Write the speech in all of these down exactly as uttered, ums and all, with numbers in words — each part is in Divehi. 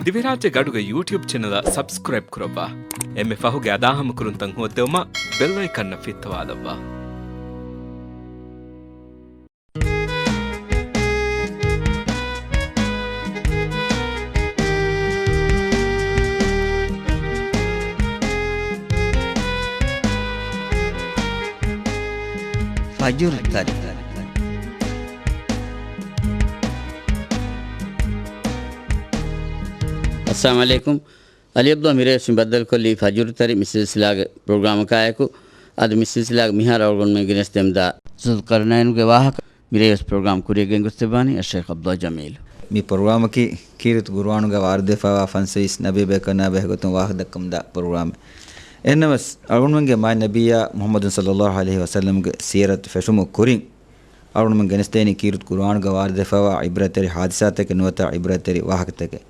ދިވެހިރާއްޖޭގެ އަޑުގެ ޔޫޓިއުބް ޗެނަލަށް ސަބްސްކްރައިބް ކުރައްވާ. އެންމެ ފަހުގެ އަދާހަމަކުރުންތައް ހޯއްދެވުމަށް ބެލް އައިކަންއަށް ފިއްތަވާލައްވާ. ފަޖުރު ތަރި. އައްސަލާމު ޢަލައިކުމް. އަލީ އަބްދުﷲ މިރޭވެސް މި ބައްދަލުކޮށްލީ ފަޖުރު ތަރި މި ސިލްސިލާގެ ޕްރޮގްރާމަކާއެކު. އަދި މި ސިލްސިލާގެ މިހާރު އަޅުގަނޑުމެން ގެނެސްދެމުންދާ ޒުލްޤަރްނައިނުގެ ވާހަކަ މިރޭވެސް ޕްރޮގްރާމް ކުރިޔަށް ގެންގޮސްދެއްވާނީ އައްޝައިޚް ޢަބްދުﷲ ޖަމީލު. މި ޕްރޮގްރާމަކީ ކީރިތި ޤުރުއާނުގަ ވާރިދުވެފައިވާ ފަންސަވީސް ނަބީ ބޭކަލުންނާ ބެހޭގޮތުން ވާހަކަ ދައްކަމުންދާ ޕްރޮގްރާމެއް. އެހެންނަމަވެސް، އަޅުގަނޑުމެންގެ މާތް ނަބިއްޔާ މުޙައްމަދު ޞައްލައްލާހު ޢަލައިހި ވަސައްލަމްގެ ސީރަތު ފެށުމުގެ ކުރިން، އަޅުގަނޑުމެން ގެނެސްދޭނީ ކީރިތި ޤުރުއާނުގަ ވާރިދުވެފައިވާ ޢިބްރަތްތެރި ޙާދިސާތަކެއް ނުވަތަ ޢިބްރަތްތެރި ވާހަކަތަކެއް.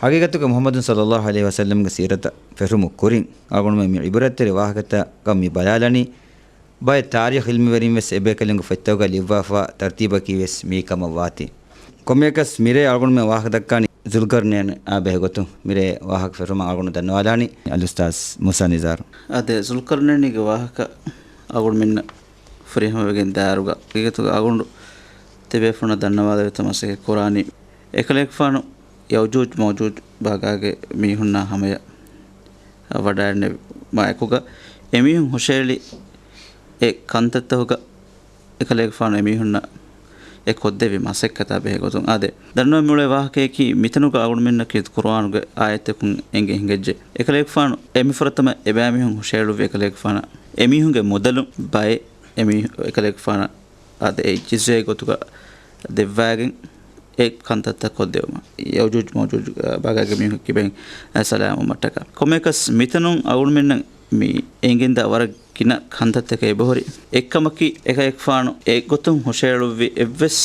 ޙަޤީޤަތުގަ މުޙައްމަދު ޞައްލައްލާހު ޢަލައިހި ވަސައްލަމްގެ ސީރަތަށް ފެށުމުގެ ކުރިން، އަޅުގަނޑުމެން މި ޢިބްރަތްތެރި ވާހަކަތަކަށް މި ބަލާލަނީ، ބައެއް ތާރީޚު ޢިލްމުވެރިން ވެސް އެބޭކަލުންގެ ފޮތްތަކުގަ ލިޔުއްވާފަ ތަރުތީބަކީ ވެސް މިއީ ކަމަށް ވާތީ. ކޮންމެއަކަސް މިރޭ އަޅުގަނޑުމެން ވާހަކަ ދައްކާނީ ޒުލްޤަރްނައިނާ ބެހޭގޮތުން. މިރޭ ވާހަކަ ފެށުމަށް އަޅުގަނޑު ދަންނަވާލާނީ އަލްއުސްތާޛް މޫސާ ނިޒާރު. އާދެ، ޒުލްޤަރްނައިނީގެ ވާހަކަ އަޅުގަނޑުމެންނަށް ފުރިހަމަވެގެން ދާއިރުގަ ޙަޤީޤަތުގަ އަޅުގަނޑު ތިބޭފުޅުންނަށް ދަންނަވާލެވޭތޯ މަސައްކަތް ކުރާނީ. އެކަލޭގެފާނު ޔައުޖޫޖް މައުޖޫޖް ބާގާގެ މީހުންނާ ހަމަޔަށް ވަޑައިގެންނެވުމާއެކުގަ އެމީހުން ހުށައެޅި އެ ކަންތައްތަކުގަ އެކަލޭގެފާނު އެމީހުންނަށް އެ ކޮށްދެއްވި މަސައްކަތާ ބެހޭގޮތުން. އާދެ، ދަންނަވަން މިއުޅޭ ވާހަކަޔަކީ މިތަނުގަ އަޅުގަނޑުމެންނަށް ކީރިތި ޤުރުއާނުގެ އާޔަތްތަކުން އެނގި އެނގިއްޖެ. އެކަލޭގެފާނު އެންމެ ފުރަތަމަ އެބައިމީހުން ހުށައެޅުއްވި އެކަލޭގެފާނަށް އެމީހުންގެ މުދަލުން ބައެއް އެމީ-، އެކަލޭގެފާނަށް އާދެ، އެ ޖިޒްޔާގެ ގޮތުގަ ދެއްވާގެން އެ ކަންތައްތައް ކޮށްދެވުމަށް. ޔައުޖޫޖް މައުޖޫޖް ބާގާގެ މީހުން ކިބައިން ސަލާމަތްވުމަށްޓަކާ. ކޮންމެއަކަސް މިތަނުން އަޅުގަނޑުމެންނަށް މި އެނގިންދާ ވަރަށް ގިނަ ކަންތައްތަކެއް އެބަހުރި. އެއްކަމަކީ، އެކަލޭގެފާނު އެގޮތުން ހުށައެޅުއްވި އެއްވެސް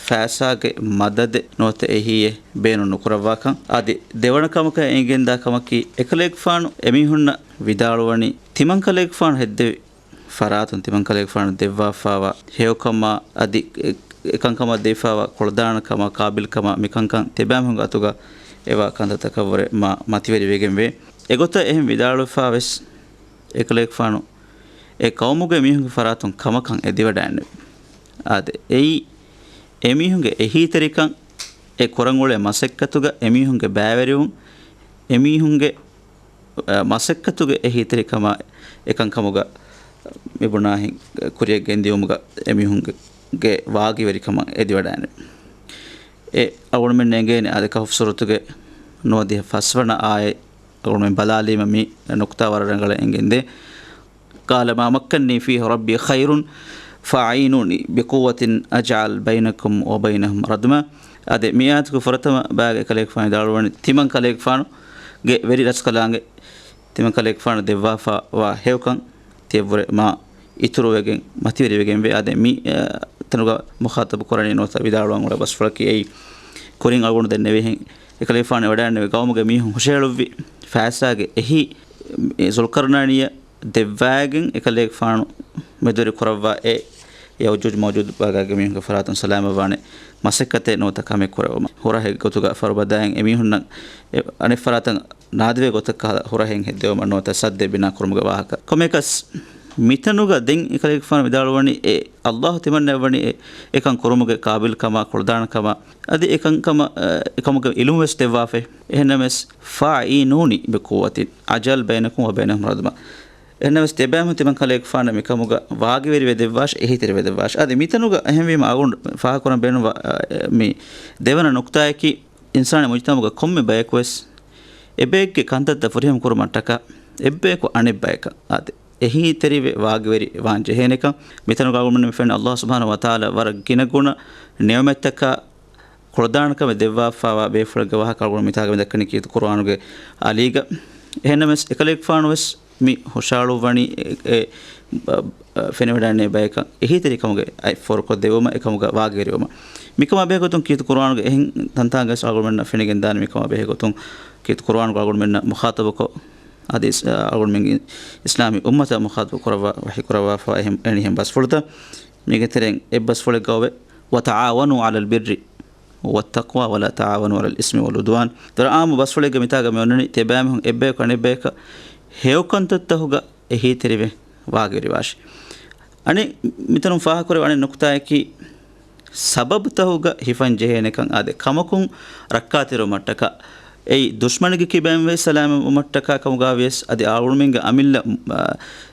ފައިސާގެ މަދަދެއް ނުވަތަ އެހީއެއް ބޭނުން ނުކުރައްވާކަން. އަދި ދެވަނަ ކަމަކަށް އެނގިންދާ ކަމަކީ، އެކަލޭގެފާނު އެމީހުންނަށް ވިދާޅުވަނީ، ތިމަން ކަލޭގެފާނު ހެއްދެވި ފަރާތުން ތިމަން ކަލޭގެފާނު ދެއްވާފާވާ ހެޔޮކަމާ އަދި އެ-، އެކަންކަމަށް ދީފާވާ ކުޅަދާނަކަމާ ޤާބިލްކަމާ މިކަންކަން ތިބާމީހުންގެ އަތުގަ އެވާ ކަންތައްތަކަށްވުރެ މާ މަތިވެރިވެގެންވޭ. އެގޮތަށް އެހެން ވިދާޅުވެފާ ވެސް އެކަލޭގެފާނު އެ ޤައުމުގެ މީހުންގެ ފަރާތުން ކަމަކަށް އެދިވަޑައިގެންނެވި. އާދެ، އެއީ އެމީހުންގެ އެހީތެރިކަން، އެ ކުރަން އުޅޭ މަސައްކަތުގަ އެމީހުންގެ ބައިވެރިވުން، އެމީހުންގެ އަ، މަސައްކަތުގެ އެހީތެރިކަމާ އެކަންކަމުގަ މިބުނާހެން ކުރިޔަށް ގެންދިއުމުގަ އެމީހުންގެ، ގެ ވާގިވެރިކަމަށް އެދިވަޑައިނެ. އެ އަޅުގަނޑުމެން އެނގޭނެ އާދެ، ކަހުފު ސޫރަތުގެ ނުވަދިހަ ފަސްވަނަ އާޔަތް އަޅުގަނޑުމެން ބަލާލީމަ މި ނުކުތާ ވަރަށް ރަނގަޅަށް އެނގެންދޭ. قال ما مكني فيه ربي خير فأعينوني بقوة أجعل بينكم وبينهم ردما. އާދެ، މި އާޔަތުގެ ފުރަތަމަ ބައިގެ ކަލޭގެފާނު ވިދާޅުވަނީ، ތިމަން ކަލޭގެފާނުގެ ވެރި ރަސްކަލާނގެ ތިމަން ކަލޭގެފާނު ދެއްވާފާވާ ހެޔޮކަން ތިޔަށްވުރެ މާ އިތުރުވެގެން މަތިވެރިވެގެންވޭ. އާދެ، މި، އަ، ތަނުގަ މުޚާޠަބު ކުރަނީ ނުވަތަ ވިދާޅުވަން އުޅޭ ބަސްފުޅަކީ އެއީ ކުރިން އަޅުގަނޑު ދެންނެވިހެން އެކަލޭގެފާނު ވަޑައިގެންނެވި ޤައުމުގެ މީހުން ހުށައެޅުއްވި ފައިސާގެ އެހީ ޒުލްޤަރްނައިންއަށް ދެއްވާގެން އެކަލޭގެފާނު މެދުވެރި ކުރައްވާ އެ ޔައުޖޫޖް މައުޖޫޖް ބާގާގެ މީހުންގެ ފަރާތުން ސަލާމަތްވާނެ މަސައްކަތެއް ނުވަތަ ކަމެއް ކުރެވުމަށް. ހުރަހެއް ގޮތުގަ ފަރުބަދައިން އެމީހުންނަށް އެ އަނެއް ފަރާތަށް ނާދެވޭ ގޮތަށް ކަހަލަ ހުރަހެއް ހެއްދެވުމަށް ނުވަތަ ސައްދެއް ބިނާ ކުރުމުގެ ވާހަކަ. ކޮންމެއަކަސް މިތަނުގަ ދެން އެކަލޭގެފާނު ވިދާޅުވަނީ އެ ﷲ ތިމަންނައަށްވަނީ އެ އެކަން ކުރުމުގެ ޤާބިލްކަމާ ކުޅަދާނަކަމާ އަދި އެކަންކަމަށް، އެ، އެކަމުގެ އިލްމުވެސް ދެއްވާފައި. އެހެންނަމަވެސް، فأعينوني بقوة أجعل بينكم وبينهم ردما. އެހެންނަމަވެސް، ތިޔަބައިމީހުން ތިމަން ކަލޭގެފާނަށް މިކަމުގަ ވާގިވެރިވެ ދެއްވާށި، އެހީތެރިވެ ދެއްވާށި. އަދި މިތަނުގަ އެހެންވީމަ އަޅުގަނޑު ފާހަގަކުރަން ބޭނުންވާ، އަ، މި ދެވަނަ ނުކުތާއަކީ، އިންސާނީ މުޖުތަމަޢުގަ ކޮންމެ ބަޔަކުވެސް އެބައެއްގެ ކަންތައްތައް ފުރިހަމަ ކުރުމަށްޓަކާ އެއްބަޔަކު އަނެއްބަޔަކަށް އާދެ، އެހީތެރިވެ ވާގިވެރި ވާން ޖެހޭނެކަން. މިތަނުގަ އަޅުގަނޑުމެން މި ފެންނަ ﷲ ސުބްޙާނަހޫ ވަތަޢާލާ ވަރަށް ގިނަގުނަ ނިޢުމަތްތަކާ ކުޅަދާނަކަމެއް ދެއްވާފާވާ ބޭފުޅެއްގެ ވާހަކަ އަޅުގަނޑު މިތާގަ މި ދައްކަނީ ކީރިތި ޤުރުއާނުގެ އަލީގަ. އެހެންނަމަވެސް، އެކަލޭގެފާނުވެސް މި ހުށައަޅުއްވަނީ އެ، އެ، އަ، އަ، ފެނިވަޑައިގެންނެވި ބަޔަކަށް އެހީތެރިކަމުގެ އަތް ފޯރުކޮށްދެއްވުމަށް، އެކަމުގަ ވާގިވެރިވުމަށް. މިކަމާ ބެހޭގޮތުން ކީރިތި ޤުރުއާނުގެ އެހެން ތަންތާނގަވެސް އަޅުގަނޑުމެންނަށް ފެނިގެންދާނެ މިކަމާ ބެހޭގޮތުން ކީރިތި ޤުރުއާނުގަ އަޅުގަނޑުމެންނަށް މުޚާޠަބުކޮށް، އަދި އިސް-، އަ، އަޅުގަނޑުމެންގެ އިސްލާމީ އުއްމަތަށް މުޚާޠަބު ކުރައްވާ، ވަޙީ ކުރައްވާފައިވާ އެހެން، އެހެނިހެން ބަސްފުޅުތައް. މީގެ ތެރެއިން އެއް ބަސްފުޅެއްގައުވެ، وتعاونوا على البر والتقوى ولا تعاونوا على الإثم والعدوان. ދޮރާ އާއްމު ބަސްފުޅެއްގެ މިތާގަ މި އޮންނަނީ ތިޔަބައިމީހުން އެއްބަޔަކު އަނެއްބަޔަކަށް ހެޔޮކަންތައްތަހުގަ އެހީތެރިވެ ވާގިވެރިވާށި. އަނެއް މިތަނުން ފާހަގަކުރެވޭ އަނެއް ނުކުތާއަކީ، ސަބަބުތަހުގަ ހިފަން ޖެހޭނެކަން އާދެ، ކަމަކުން ރައްކާތެރިވުމަށްޓަކާ، އެއީ ދުޝްމަނެއްގެ ކިބައިން ވެސް ސަލާމަތްވުމަށްޓަކާ ކަމުގަ ވިޔަސް، އަދި އަޅުގަނޑުމެންގެ އަމިއްލަ، އަ،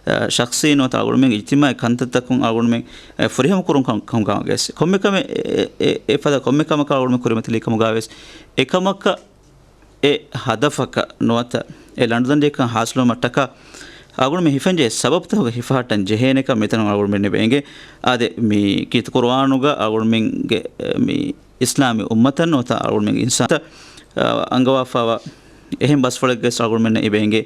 އަ، ޝަޚްޞީ ނުވަތަ އަޅުގަނޑުމެންގެ އިޖްތިމާޢީ ކަންތައްތަކުން އަޅުގަނޑުމެން، އެ، ފުރިހަމަ ކުރުން ކަމު، ކަމުގަ ވެސް. ކޮންމެ ކަމެއް، އެ، އެ، އެ ފަދަ ކޮންމެ ކަމަކަށް އަޅުގަނޑުމެން ކުރިމަތިލީ ކަމުގަ ވެސް، އެކަމަކަށް އެ ހަދަފަކަށް ނުވަތަ އެ ލަނޑުދަނޑިއަކަށް ހާސިލުވުމަށްޓަކާ، އަޅުގަނޑުމެން ހިފަންޖެހޭ ސަބަބުތަކުގަ ހިފަހައްޓަން ޖެހޭނެކަން މިތަނުން އަޅުގަނޑުމެން އެބަ އެނގޭ. އާދެ، މި ކީރިތި ޤުރުއާނުގަ އަޅުގަނޑުމެންގެ، އެ، މި އިސްލާމީ އުއްމަތަށް ނުވަތަ އަޅުގަނޑުމެންގެ އިންސާންތައް، އަ، އަންގަވާފައިވާ އެހެން ބަސްފުޅެއްގަ ވެސް އަޅުގަނޑުމެންނަށް އެބަ އެނގޭ.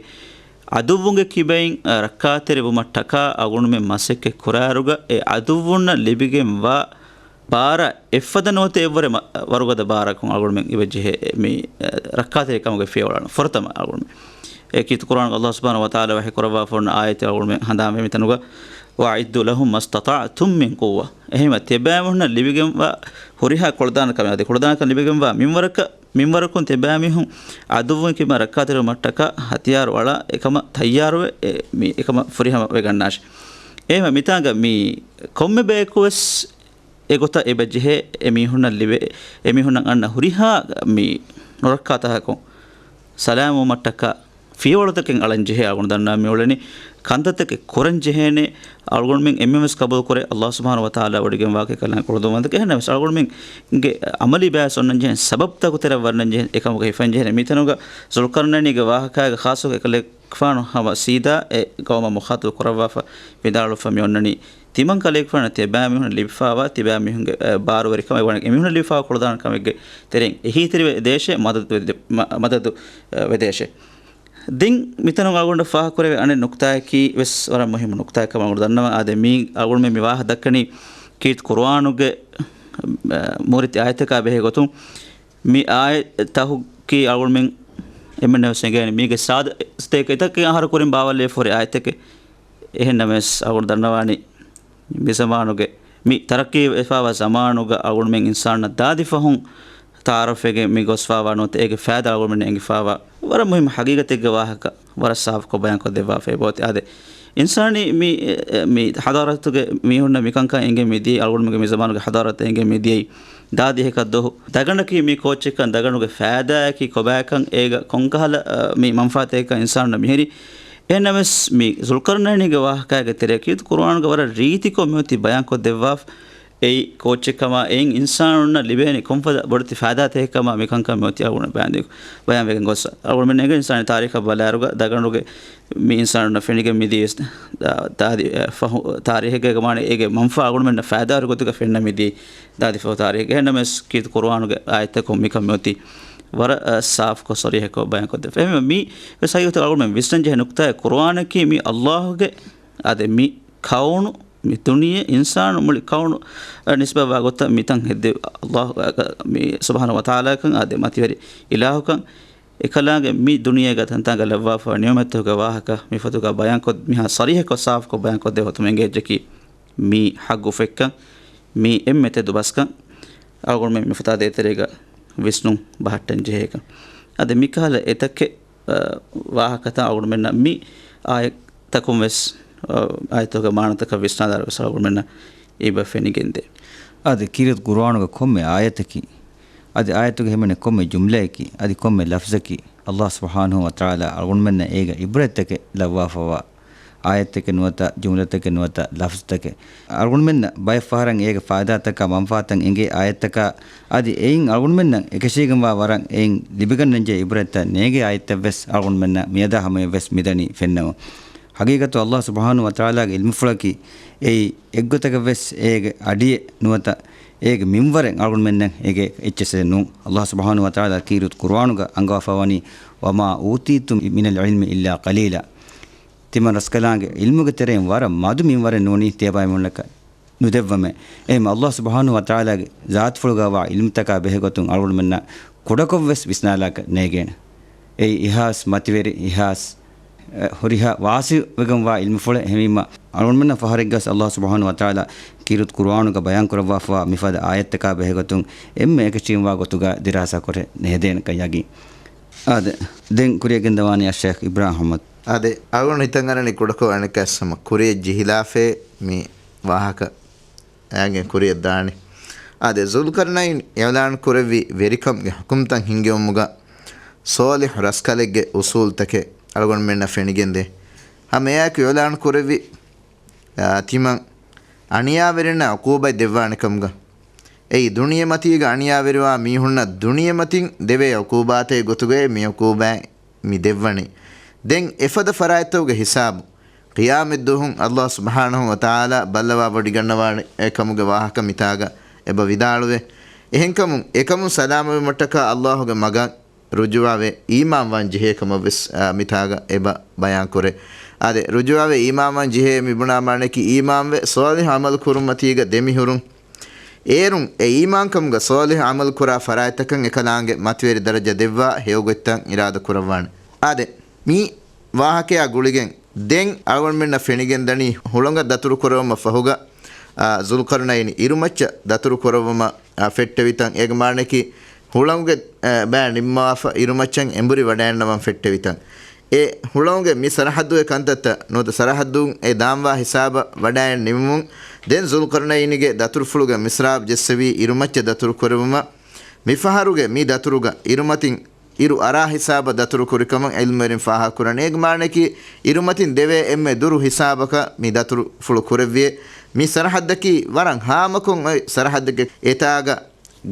ޢަދުއްވުންގެ ކިބައިން، އަ، ރައްކާތެރިވުމަށްޓަކާ އަޅުގަނޑުމެން މަސައްކަތް ކުރާއިރުގަ އެ ޢަދުއްވުންނަށް ލިބިގެންވާ ބާރަށް އެއްފަދަ ނުވަތަ އެއްވަރެއް މަ-، ވަރުގަދަ ބާރަކުން އަޅުގަނޑުމެން އެބަ ޖެހޭ މި، އަ، ރައްކާތެރިކަމުގެ ފިޔަވަޅު ފުރަތަމަ އަޅުގަނޑުމެން. އެ ކީރިތި ޤުރުއާނުގަ ﷲ ސުބްޙާނަހޫ ވަތަޢާލާ ވަޙީ ކުރައްވާފަ އޮންނަ އާޔަތެއް އަޅުގަނޑުމެން ހަނދާންވޭ މިތަނުގަ، "وأعدوا لهم ما استطعتم من قوة." އެހެންވީމަ ތިޔަބައިމީހުންނަށް ލިބިގެންވާ ހުރިހާ ކުޅަދާނަ ކަމެއް، އަދި ކުޅަދާނަ ކަން ލިބިގެންވާ މިންވަރަކަށް، މިންވަރަކުން ތިޔަބައިމީހުން ޢަދުއްވުން ކިބައިން ރައްކާތެރިވުމަށްޓަކާ ހަތިޔާރު އަޅާ އެކަމަށް ތައްޔާރުވެ، އެ، މި އެކަމަށް ފުރިހަމަ ވެގަންނާށި. އެހެންވީމަ މިތާނގަ މި ކޮންމެ ބަޔަކު ވެސް އެގޮތަށް އެބަ ޖެހޭ، އެމީހުންނަށް ލިބޭ، އެމީހުންނަށް އަންނަ ހުރިހާ މި ނުރައްކާތަކަކުން ސަލާމަތްވުމަށްޓަކާ ފިޔަވަޅުތަކެއް އަޅަން ޖެހޭ. އަޅުގަނޑު ދަންނަވަން މިއުޅެނީ ކަންތައްތަކެއް ކުރަން ޖެހޭނެ، އަޅުގަނޑުމެން އެންމެންވެސް ޤަބޫލުކުރޭ، ﷲ ސުބްޙާނަހޫ ވަތަޢާލާ ވޮޑިގެންވާކަށް ކަލާނގެ ކުޅަދުންވަންތަކެއް. އެހެންނަމަވެސް އަޅުގަނޑުމެންގެ ޢަމަލީ ބަޔަސް އޮންނަން ޖެހޭނެ، ސަބަބުތަކު ތެރެއަށް ވަންނަން ޖެހޭނެ، އެކަމަކަށް ހިފަން ޖެހޭނެ. މިތަނުގަ ޛުލްޤަރްނައިނީގެ ވާހަކައިގަ ޚާއްޞަކޮށް އެކަލޭގެފާނު ހަމަ ސީދާ އެ ޤައުމަށް މުޚާޠަބު ކުރައްވާފަ ވިދާޅުވެފަ މި އޮންނަނީ، ތިމަން ކަލޭގެފާނަށް ތިޔަބައިމީހުން ލިބިފައިވާ، ތިބައިމީހުންގެ، އެ، ބާރުވެރިކަމެއް ވަނީ، އެމީހުން ލިބިފައިވާ ކުޅަދާނަ ކަމެއްގެ ތެރެއިން އެހީތެރިވެ ދޭށޭ، މަދަދު ވެ-، މަ-، މަދަދު، އެ، ވެދޭށޭ. ދެން މިތަނުން އަޅުގަނޑަށް ފާހަގަކުރެވޭ އަނެއް ނުކުތާއަކީ ވެސް ވަރަށް މުހިއްމު ނުކުތާއެއް ކަމަށް އަޅުގަނޑު ދަންނަވަން. އާދެ، މީ އަޅުގަނޑުމެން މި ވާހަކަ ދައްކަނީ ކީރިތި ޤުރުއާނުގެ، އަ، މޫރިތި އާޔަތަކާ ބެހޭ ގޮތުން. މި އާޔަތްތަކަކީ އަޅުގަނޑުމެން އެންމެންނަށް ވެސް އެނގޭނެ މީގެ ސާދަ އެތަކެއް އަހަރު ކުރިން ބާވައިލެވިފަ ހުރި އާޔަތެކޭ. އެހެންނަމަވެސް އަޅުގަނޑު ދަންނަވާނީ މި ޒަމާނުގެ، މި ތަރައްޤީވެފައިވާ ޒަމާނުގަ އަޅުގަނޑުމެން އިންސާނުންނަށް ދާދި ފަހުން ތަޢާރަފްވެގެން މި ގޮސްފައިވާ ނުވަތަ އޭގެ ފައިދާ އަޅުގަނޑުމެންނަށް އެނގިފައިވާ ވަރަށް މުހިއްމު ޙަޤީޤަތެއްގެ ވާހަކަ ވަރަށް ސާފުކޮށް ބަޔާންކޮށްދެއްވާފައި އެބައޮތޭ. އާދެ، އިންސާނީ މި، މި ޙަޟާރަތުގެ މީހުންނަށް މިކަންކަން އެނގެން މިދިޔައީ، އަޅުގަނޑުމެންގެ މި ޒަމާނުގެ ޙަޟާރަތަށް އެނގެން މިދިޔައީ ދާދިހަކަށް ދޮހު. ދަގަނޑަކީ މި ކޯއްޗެއްކަން، ދަގަނޑުގެ ފައިދާއަކީ ކޮބާކަން، އޭގަ ކޮންކަހަލަ، އަ، މި މަންފާތެއްކަން އިންސާނުންނަށް މިހިރީ. އެހެންނަމަވެސް، މި ޛުލްޤަރްނައިނީގެ ވާހަކައިގެ ތެރެއަކީ ޤުރުއާނުގަ ވަރަށް ރީތިކޮށް މިއޮތީ ބަޔާންކޮށްދެއްވާފަ. އެއީ ކޯއްޗެއްކަމާ، އެއިން އިންސާނުންނަށް ލިބޭނީ ކޮންފަދަ ބޮޑެތި ފައިދާތަކެއްކަމާ މިކަންކަން މިއޮތީ އަޅުގަނޑު ބަޔާންވެގެން ގޮސް، ބަޔާންވެގެން ގޮސް. އަޅުގަނޑުމެން އެނގޭ އިންސާނީ ތާރީޚަށް ބަލާއިރުގަ ދަގަނޑުގެ މި އިންސާނުންނަށް ފެނިގެން މިދިޔަ ދާ-، ދާދި، އެ، ފަހު، ތާރީޚެއްގަ މާނަ އޭގެ މަންފާ އަޅުގަނޑުމެންނަށް ފައިދާވެރި ގޮތުގަ ފެންނަ މިދިޔަ ދާދި ފަހު ތާރީޚެއްގަ. އެހެންނަމަވެސް ކީރިތި ޤުރުއާނުގެ އާޔަތްތަކުން މިކަން މިއޮތީ ވަރަށް، އަ، ސާފުކޮށް ޞަރީޙަކޮށް ބަޔާންކޮށްދެއްވާފަ. އެހެންވީމަ މި ވެސް ހަގީގަތު އަޅުގަނޑުމެން ވިސްނަން ޖެހޭ ނުކުތާއެއް ޤުރުއާނަކީ މި ﷲ ގެ، އާދެ، މި ކައުނު، މި ދުނިޔެ، އިންސާނު މުޅި ކައުނު، އަ، ނިސްބަތްވާ ގޮތަށް މިތަން ހެއްދެވި ﷲ، އަ، މި ސުބްޙާނަހޫ ވަތަޢާލާކަން، އާދެ، މަތިވެރި އިލާހުކަން، އެކަލާނގެ މި ދުނިޔޭގަ ތަންތާނގަ ލައްވާފަ ނިޢުމަތްތަކުގެ ވާހަކަ މި ފޮތުގަ ބަޔާންކޮށް، މިހާ ޞަރީޙަކޮށް ސާފުކޮށް ބަޔާންކޮށްދޭ ހުތުމެއް އެނގޭ އެއްޗަކީ މީ ޙައްޤު ފޮތްކަން، މީ އެންމެ ތެދު ބަސްކަން، އަޅުގަނޑުމެން މި ފޮތާ ދޭތެރޭގަ ވިސްނުން ބަހައްޓަން ޖެހޭކަން. އަދި މިކަހަލަ އެތަކެއް، އަ، ވާހަކަތައް އަޅުގަނޑުމެންނަށް މި އާޔަތްތަކުން ވެސް، އަ، އާޔަތްތަކުގެ މާނަތަކަށް ވިސްނާލާއިރު ވެސް އަޅުގަނޑުމެންނަށް އެބަ ފެނިގެންދޭ. އަދި ކީރިތި ޤުރުއާނުގެ ކޮންމެ އާޔަތަކީ، އަދި އާޔަތުގެ ހިމެނޭ ކޮންމެ ޖުމްލައަކީ، އަދި ކޮންމެ ލަފްޒަކީ، ﷲ ސުބްޙާނަހޫ ވަތަޢާލާ އަޅުގަނޑުމެންނަށް އޭގަ ޢިބްރަތްތަކެއް ލައްވާފައިވާ އާޔަތްތަކެއް ނުވަތަ ޖުމްލަތަކެއް ނުވަތަ ލަފްޒުތަކެއް. އަޅުގަނޑުމެންނަށް ބައެއް ފަހަރަށް އޭގެ ފައިދާތަކާ މަންފާތައް އެނގޭ އާޔަތްތަކާ، އަދި އެއިން އަޅުގަނޑުމެންނަށް އެކަށީގެންވާ ވަރަށް އެއިން ލިބިގަންނަންޖެހޭ ޢިބްރަތްތައް ނޭގޭ އާޔަތްތައް ވެސް އަޅުގަނޑުމެންނަށް މިއަދާ ހަމަޔަށް ވެސް މިދަނީ ފެންނަމުން. ހަގީގަތު ﷲ ސުބްޙާނަހޫ ވަތަޢާލާގެ ޢިލްމުފުޅަކީ އެއީ އެއްގޮތަކަށް ވެސް އޭގެ އަޑިއެއް ނުވަތަ އޭގެ މިންވަރެއް އަޅުގަނޑުމެންނަށް އޭގެ އެއްޗެއްސެއް ނޫން. ﷲ ސުބްޙާނަހޫ ވަތަޢާލާ ކީރިތި ޤުރުއާނުގަ އަންގަވާފައިވަނީ، "وما أوتيتم من العلم إلا قليلا." ތިމަން ރަސްކަލާނގެ ޢިލްމުގެ ތެރެއިން ވަރަށް މަދު މިންވަރެއް ނޫނީ ތިޔަބައިމީހުންނަކަށް ނުދެއްވަމޭ. އެހެން ﷲ ސުބްޙާނަހޫ ވަތަޢާލާގެ ޒާތުފުޅުގަވާ ޢިލްމުތަކާ ބެހޭގޮތުން އަޅުގަނޑުމެންނަށް ކުޑަކޮށްވެސް ވިސްނާލާކަށް ނޭގޭނެ. އެއީ އިހާސް މަތިވެރި، އިހާސް، އެ، ހުރިހާ ވާސިޢުވެގެންވާ ޢިލްމުފުޅެއް. އެހެންވީމަ އަޅުގަނޑުމެންނަށް ފަހަރެއްގަސް ﷲ ސުބްޙާނަހޫ ވަތަޢާލާ ކީރިތި ޤުރުއާނުގަ ބަޔާންކުރައްވާފަވާ މިފަދަ އާޔަތްތަކާ ބެހޭގޮތުން އެންމެ އެކަށީންވާ ގޮތުގަ ދިރާސާކޮށް ނެހެދޭނެކަން ޔަގީން. އާދެ، ދެން ކުރިއަށް ގެންދަވާނީ އައްޝައިޚް އިބްރާހިމް އަޙްމަދު. އާދެ، އަޅުގަނޑު ހިތަށް އަރަނީ ކުޑަކޮށް އަނެއްކާ ހަމަ ކުރިއަށް ޖެހިލާފައޭ މި ވާހަކަ އައިގެން ކުރިއަށް ދާނީ. އާދެ، ޒުލްޤަރްނައިން އިޢުލާން ކުރެއްވި ވެރިކަމުގެ ޙުކުމްތައް ހިންގެވުމުގަ ޞާލިޙު ރަސްކަލެއްގެ އުޞޫލުތަކެއް އަޅުގަނޑުމެންނަށް ފެނިގެންދޭ. ހަމައެއާއެކު އިޢުލާން ކުރެއްވި، އާ، ތިމަން އަނިޔާވެރިންނަށް ޢުޤޫބަތް ދެއްވާނެ ކަމުގަ. އެއީ ދުނިޔެމަތީގަ އަނިޔާވެރިވާ މީހުންނަށް ދުނިޔެމަތިން ދެވޭ ޢުޤޫބާތެއް ގޮތުގައޭ މި ޢުޤޫބާތް މި ދެއްވަނީ. ދެން އެފަދަ ފަރާތްތަކުގެ ހިސާބު ޤިޔާމަތްދުވަހު ﷲ ސުބްޙާނަހޫ ވަތަޢާލާ ބައްލަވާ ވޮޑިގަންނަވާނެ ކަމުގެ ވާހަކަ މިތާގަ އެބަ ވިދާޅުވޭ. އެހެންކަމުން އެކަމުން ސަލާމަތްވުމަށްޓަކާ ﷲ ގެ މަގަށް ރުޖޫޢަވެ އީމާންވާން ޖެހޭ ކަމަށްވެސް، އާ، މިތާގަ އެބަ ބަޔާންކުރޭ. އާދެ، ރުޖޫޢަވެ އީމާންވާން ޖެހޭ މިބުނާ މާނައަކީ އީމާންވެ ޞާލިޙު ޢަމަލު ކުރުންމަތީގަ ދެމިހުރުން. އޭރުން އެ އީމާންކަމުގަ ޞާލިޙު ޢަމަލު ކުރާ ފަރާތްތަކަށް އެކަލާނގެ މަތިވެރި ދަރަޖަ ދެއްވާ ހެޔޮގޮތްތައް އިރާދަ ކުރައްވާނެ. އާދެ، މި ވާހަކަޔާ ގުޅިގެން ދެން އަޅުގަނޑުމެންނަށް ފެނިގެންދަނީ ހުޅަނގަށް ދަތުރު ކުރެވުމަށް ފަހުގަ، އާ، ޒުލްޤަރްނައިން އިރުމައްޗަށް ދަތުރު ކުރައްވުމަށް، އާ، ފެއްޓެވިތަން. އޭގެ މާނައަކީ ހުޅަނގުގެ، އާ، ބައި ނިންމާފަ އިރުމައްޗަށް އެނބުރި ވަޑައިންނަވަން ފެއްޓެވިތަން. އެ ހުޅަނގުގެ މި ސަރަޙައްދުގެ ކަންތައްތައް ނުވަތަ ސަރަޙައްދުން އެ ދާންވާ ހިސާބަށް ވަޑައިން ނިމުމުން ދެން ޒުލްޤަރްނައިންގެ ދަތުރުފުޅުގަ މިސްރާބް ޖެއްސެވީ އިރުމައްޗަށް ދަތުރު ކުރެވުމަށް މިފަހަރުގެ މި ދަތުރުގަ އިރުމަތިން އިރު އަރާ ހިސާބަށް ދަތުރު ކުރިކަމަށް ޢިލްމުވެރިން ފާހަގަކުރަނީ. އޭގެ މާނައަކީ އިރުމަތިން ދެވޭ އެންމެ ދުރު ހިސާބަކަށް މި ދަތުރުފުޅު ކުރެއްވިޔޭ. މި ސަރަޙައްދަކީ ވަރަށް ހާމަކޮށް އޮތް ސަރަޙައްދެއްގެ އެތާގަ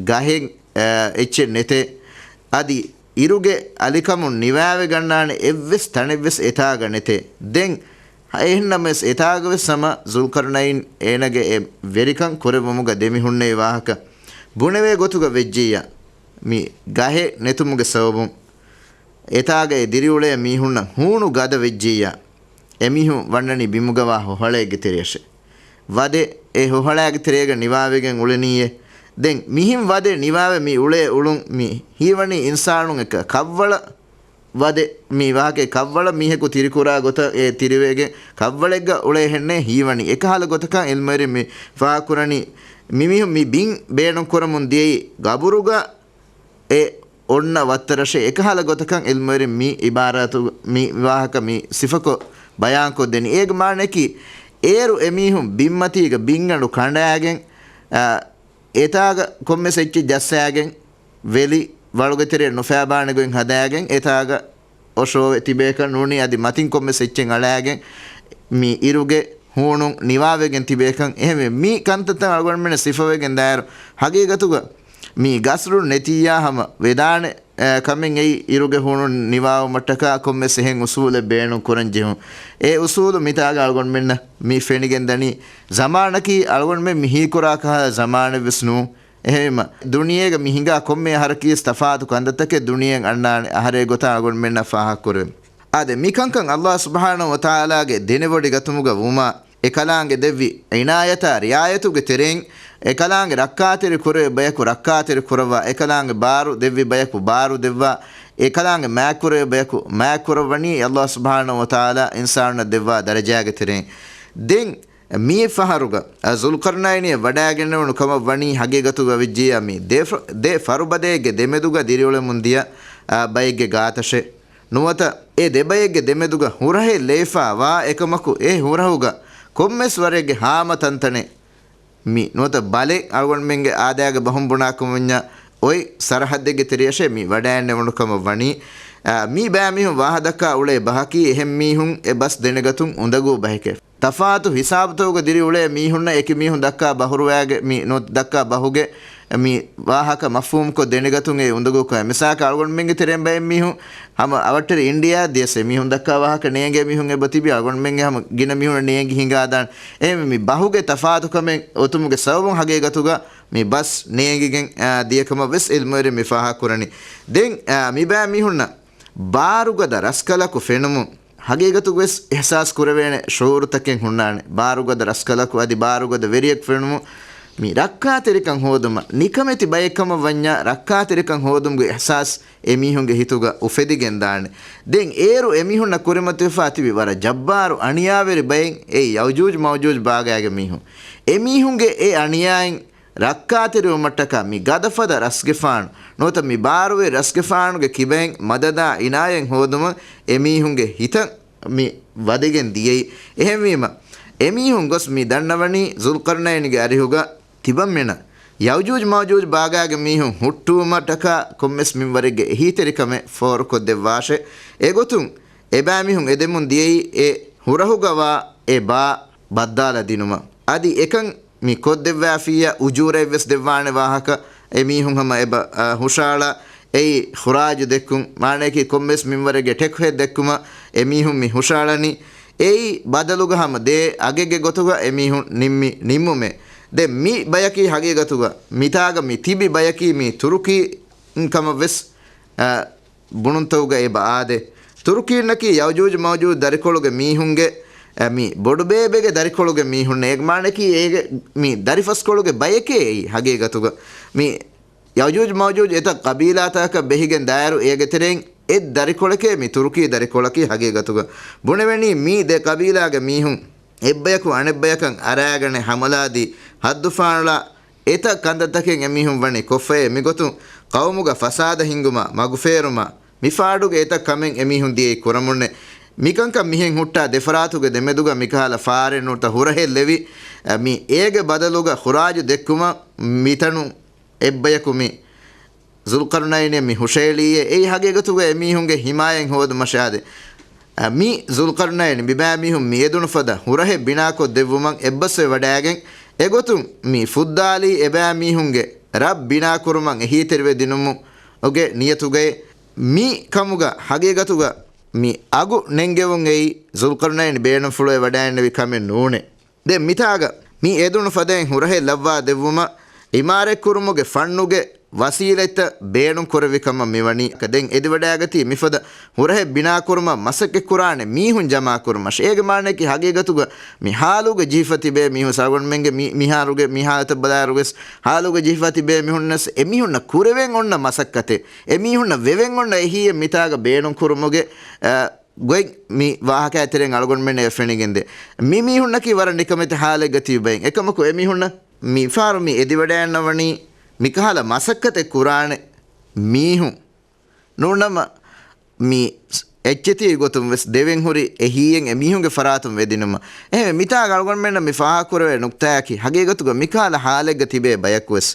ގަހެއް، އަ، އެއްޗެއް ނެތޭ. އަދި އިރުގެ އަލިކަމުން ނިވާވެގަންނާނެ އެއްވެސް ތަނެއްވެސް އެތާގަ ނެތޭ. ދެން އެހެންނަމަވެސް އެތާގަވެސް ހަމަ ޒުލްޤަރްނައިން އޭނަގެ އެ ވެރިކަން ކުރެއްވުމުގަ ދެމިހުންނެވި ވާހަކަ ބުނެވޭ ގޮތުގަ ވެއްޖިއްޔާ، މި ގަހެއް ނެތުމުގެ ސަބަބުން އެތާގައި ދިރިއުޅޭ މީހުންނަށް ހޫނު ގަދަ ވެއްޖިއްޔާ، އެމީހުން ވަންނަނީ ބިމުގަވާ ހޮހަޅައެއްގެ ތެރެއަށެ. ވަދެ އެ ހޮހަޅާގެ ތެރޭގަ ނިވާވެގެން އުޅެނީއޭ. ދެން މިހިން ވަދެ ނިވާވެ މި އުޅޭ އުޅުން މި ހީވަނީ އިންސާނުން އެކަ ކަށްވަޅަ ވަދެ މި ވާހަކަ ކަށްވަޅަ މީހަކު ތިރިކުރާ ގޮތަށް އެ ތިރިވެގެން ކަށްވަޅެއްގަ އުޅޭހެންނޭ ހީވަނީ. އެކަހަލަ ގޮތަކަށް ޢިލްމުވެރިން މި ފާހަގަކުރަނީ މިމީހުން މި ބިން ބޭނުން ކުރަމުން ދިޔައީ ގަބުރުގަ އެ އޮންނަ ވައްތަރަށޭ. އެކަހަލަ ގޮތަކަށް ޢިލްމުވެރިން މި ޢިބާރާތު، މި ވާހަކަ، މި ސިފަކޮށް ބަޔާންކޮށްދެނީ. އޭގެ މާނައަކީ، އޭރު އެމީހުން ބިންމަތީގަ ބިންގަނޑު ކަނޑާގެން، އަ، އެތާގަ ކޮންމެސް އެއްޗެއް ޖައްސާގެން، ވެލި ވަޅުގެ ތެރެއަށް ނުފޭބާނެ ގޮތް ހަދާގެން، އެތާގަ އޮށޯވެ ތިބޭކަން ނޫނީ އަދި މަތިން ކޮންމެސް އެއްޗެއް އަޅާގެން މި އިރުގެ ހޫނުން ނިވާވެގެން ތިބޭކަން. އެހެންވެ، މި ކަންތައްތައް އަޅުގަނޑުމެންނަށް ސިފަވެގެން ދާއިރު، ހަގީގަތުގަ މި ގަސްރު ނެތިއްޔާ ހަމަ ވެދާނެ، އެ، ކަމެއް އެއީ އިރުގެ ހޫނުން ނިވާވުމަށްޓަކާ ކޮންމެސް އެހެން އުސޫލެއް ބޭނުން ކުރަން ޖެހުން. އެ އުސޫލު މިތާގަ އަޅުގަނޑުމެންނަށް މި ފެނިގެން ދަނީ، ޒަމާނަކީ އަޅުގަނޑުމެން މި ހީކުރާ ކަހަލަ ޒަމާނެއް ވެސް ނޫން. އެހެންވީމަ، ދުނިޔޭގަ މި ހިނގާ ކޮންމެ އަހަރަކީވެސް ތަފާތު ކަންތައްތަކެއް ދުނިޔެއިން އަންނާނެ އަހަރެއް ގޮތަށް އަޅުގަނޑުމެންނަށް ފާހަގަކުރެވެން. އާދެ، މިކަންކަން ﷲ ސުބްޙާނަހޫ ވަތަޢާލާގެ ދެނެވޮޑިގަތުމުގަ ވުމާ، އެކަލާނގެ ދެއްވި ޢިނާޔަތާ ރިޢާޔަތުގެ ތެރެއިން، އެކަލާނގެ ރައްކާތެރި ކުރެވޭ ބަޔަކު ރައްކާތެރި ކުރައްވާ، އެކަލާނގެ ބާރު ދެއްވި ބަޔަކު ބާރު ދެއްވާ، އެކަލާނގެ މާތްކުރެވޭ ބަޔަކު މާތްކުރައްވަނީ ﷲ ސުބްޙާނަހޫ ވަތަޢާލާ އިންސާނުންނަށް ދެއްވާ ދަރަޖާގެ ތެރެއިން. ދެން މި ފަހަރުގަ، އަ، ޒުލްޤަރްނައިން ވަޑައިގެންނެވުނު ކަމަށް ވަނީ ހަގީގަތުގަ ވެއްޖިއްޔާ މި ދެ ފަ-، ދެ ފަރުބަދައެއްގެ ދެމެދުގަ ދިރިއުޅެމުން ދިޔަ، އަ، ބައެއްގެ ގާތަށެ. ނުވަތަ އެ ދެބައެއްގެ ދެމެދުގަ ހުރަހެއް ލެވިފަ ވާ އެކަމަކު އެ ހުރަހުގަ ކޮންމެސް ވަރެއްގެ ހާމަ ތަންތަނެއް މި ނުވަތަ ބަލެއް އަޅުގަނޑުމެންގެ އާދައިގެ ބަހުން ބުނާކަމުންޏާ އޮތް ސަރަހައްދެއްގެ ތެރެއަށޭ މި ވަޑައިންނެވުނު ކަމަށް ވަނީ. އާ، މި ބައިމީހުން ވާހަދައްކާ އުޅޭ ބަހަކީ އެހެން މީހުން އެ ބަސް ދެނެގަތުން އުނދަގޫ ބަހެކޭ. ތަފާތު ހިސާބުތަކުގަ ދިރިއުޅޭ މީހުންނަށް އެކި މީހުން ދައްކާ ބަހުރުވާގެ މި ނު ދައްކާ ބަހުގެ މި ވާހަކަ މަފްހޫމްކޮށް ދެނެގަތުން އެ އުނދަގޫކޮށް. މިސާލަކަށް އަޅުގަނޑުމެންގެ ތެރެއިން ބައެއް މީހުން ހަމަ އަވަށްޓެރި އިންޑިއާ ދިޔަސް އެ މީހުން ދައްކާ ވާހަކަ ނޭނގޭ މީހުން އެބަ ތިބި އަޅުގަނޑުމެންގެ ހަމަ ގިނަ މީހުން ނޭނގި ހިނގާދާނެ. އެހެންވެ މި ބަހުގެ ތަފާތުކަމެއް އޮތުމުގެ ސަބަބުން ހަގީގަތުގަ މި ބަސް ނޭނގިގެން، އާ، ދިޔަކަމަށް ވެސް އިލްމުވެރިން މި ފާހަގަކުރަނީ. ދެން، އާ، މި ބައި މީހުންނަށް ބާރުގަދަ ރަސްކަލަކު ފެނުމުން ހަގީގަތުގަވެސް އިޙްސާސް ކުރެވޭނެ ޝުޢޫރުތަކެއް ހުންނާނެ. ބާރުގަދަ ރަސްކަލަކު އަދި ބާރުގަދަ ވެރިޔަކު ފެނުމުން މި ރައްކާތެރިކަން ހޯދުމަށް ނިކަމެތި ބައެއް ކަމަށް ވަންޏާ، ރައްކާތެރިކަން ހޯދުމުގެ އިޙްސާސް އެމީހުންގެ ހިތުގަ އުފެދިގެންދާނެ. ދެން އޭރު އެމީހުންނަށް ކުރިމަތިވެފާ ތިބި ވަރަށް ޖައްބާރު އަނިޔާވެރި ބައެއް އެއީ ޔައުޖޫޖު މައުޖޫޖު ބާގާގެ މީހުން. އެމީހުންގެ އެ އަނިޔާއިން ރައްކާތެރިވުމަށްޓަކާ މި ގަދަފަދަ ރަސްގެފާނު ނުވަތަ މި ބާރުވެރި ރަސްގެފާނުގެ ކިބައިން މަދަދާ އިނާޔަތް ހޯދުމަށް އެމީހުންގެ ހިތަށް މި ވަދެގެން ދިޔައީ. އެހެންވީމަ، އެމީހުން ގޮސް މި ދަންނަވަނީ ޒުލްޤަރްނައިންގެ އަރިހުގަ ތިބަންމެނަށް ޔައުޖޫޖު މައުޖޫޖު ބާގާގެ މީހުން ހުއްޓުވުމަށްޓަކާ ކޮންމެސް މިންވަރެއްގެ އެހީތެރިކަމެއް ފޯރުކޮށްދެއްވާށޭ. އެގޮތުން އެބައިމީހުން އެދެމުން ދިޔައީ އެ ހުރަހުގަވާ އެ ބާ ބައްދާލަ ދިނުމަށް. އަދި އެކަން މި ކޮށްދެއްވާފިއްޔާ އުޖޫރައެއްވެސް ދެއްވާނެ ވާހަކަ އެމީހުން ހަމަ އެބަ، އަ، ހުށައަޅާ. އެއީ ޚުރާޖު ދެއްކުން، މާނަޔަކީ ކޮންމެސް މިންވަރެއްގެ ޓެކްހެއް ދެއްކުމަށް އެމީހުން މި ހުށައަޅަނީ. އެއީ ބަދަލުގަ ހަމަ ދޭ އަގެއްގެ ގޮތުގަ އެމީހުން ނިންމި ނިންމުމޭ. ދެން މި ބަޔަކީ ހަގީގަތުގަ މިތާގަ މި ތިބި ބަޔަކީ މި ތުރުކީން ކަމަށްވެސް، އަ، ބުނުންތަކުގަ އެބަ އާދޭ. ތުރުކީންނަކީ ޔައުޖޫޖު މައުޖޫޖު ދަރިކޮޅުގެ މީހުންގެ، އަ، މި ބޮޑުބޭބެގެ ދަރިކޮޅުގެ މީހުންނޭ. އޭގެ މާނައަކީ އޭގެ މި ދަރިފަސްކޮޅުގެ ބަޔެކޭ އެއީ ހަގީގަތުގަ. މި ޔައުޖޫޖު މައުޖޫޖު އެތައް ޤަބީލާތަކަކަށް ބެހިގެން ދާއިރު އޭގެ ތެރެއިން އެއް ދަރިކޮޅެކޭ މި ތުރުކީ ދަރިކޮޅަކީ ހަގީގަތުގަ. ބުނެވެނީ މީ ދެ ޤަބީލާގެ މީހުން އެއްބަޔަކު އަނެއްބަޔަކަށް އަރާގަނެ ހަމަލާދީ ހައްދުފާނުޅާ އެތައް ކަންތައްތަކެއް އެމީހުން ވަނީ ކޮށްފައޭ. މިގޮތުން ޤައުމުގަ ފަސާދަ ހިންގުމާ، މަގުފޭރުމާ، މިފާޑުގެ އެތައް ކަމެއް އެމީހުން ދިޔައީ ކުރަމުންނޭ. މިކަންކަން މިހެން ހުއްޓާ ދެފަރާތުގެ ދެމެދުގަ މިކަހަލަ ފާރެއް ނުވަތަ ހުރަހެއް ލެވި، އަ، މި އޭގެ ބަދަލުގަ ޚުރާޖު ދެއްކުމަށް މިތަނުން އެއްބަޔަކު މި ޒުލްޤަރްނައިނެއް މި ހުށައެޅީއޭ. އެއީ ހަގީގަތުގަ އެމީހުންގެ ހިމާޔަތް ހޯދުމަށާދެ. އަ، މި ޒުލްޤަރްނައިން މިބައިމީހުން މި އެދުނު ފަދަ ހުރަހެއް ބިނާކޮށް ދެއްވުމަށް އެއްބަސްވެ ވަޑައިގެން އެގޮތުން މި ފުއްދާލީ އެބައިމީހުންގެ ރަށް ބިނާކުރުމަށް އެހީތެރިވެ ދިނުމުގެ ނިޔަތުގައި. މި ކަމުގަ ހަގީގަތުގަ މި އަގު ނެންގެވުން އެއީ ޒުލްޤަރްނައިން ބޭނުންފުޅުވެ ވަޑައިންނެވި ކަމެއް ނޫނޭ. ދެން މިތާގަ މި އެދުނު ފަދައިން ހުރަހެއް ލައްވާ ދެއްވުމަށް އިމާރަތްކުރުމުގެ ފަންނުގެ ވަސީލަތްތައް ބޭނުން ކުރެއްވި ކަމަށް މިވަނީ. ދެން އެދިވަޑައިގަތީ މިފަދަ ހުރަހެއް ބިނާކުރުމަށް މަސައްކަތްކުރާނެ މީހުން ޖަމާކުރުމަށް. އޭގެ މާނައަކީ ހަގީގަތުގަ މި ހާލުގެ ޖިހިފަ ތިބޭ މީހުން އަޅުގަނޑުމެންގެ މި، މިހާރުގެ މި ހާލަތަށް ބަލާއިރުވެސް ހާލުގެ ޖިހިފަ ތިބޭ މީހުންނަސް އެމީހުންނަށް ކުރެވެން އޮންނަ މަސައްކަތެއް، އެމީހުންނަށް ވެވެން އޮންނަ އެހީއެއް މިތާގަ ބޭނުން ކުރުމުގެ، އަ، ގޮތް މި ވާހަކައި ތެރެއިން އަޅުގަނޑުމެންނަށް ފެނިގެންދޭ. މި މީހުންނަކީ ވަރަށް ނިކަމެތި ހާލެއްގަ ތިބި ބައެއް. އެކަމަކު އެމީހުންނަށް މި ފާރު މި އެދިވަޑައިންނަވަނީ މިކަހަލަ މަސައްކަތެއް ކުރާނެ މީހުން ނޫނަމަ، މި އެއްޗެތި ގޮތުން ވެސް ދެވެން ހުރި އެހީއެއް އެމީހުންގެ ފަރާތުން ވެދިނުމަށް. އެހެންވެ، މިތާގަ އަޅުގަނޑުމެންނަށް މި ފާހަގަކުރެވޭ ނުކްތާއަކީ، ހަގީގަތުގަ މިކަހަލަ ހާލެއްގަ ތިބޭ ބަޔަކުވެސް،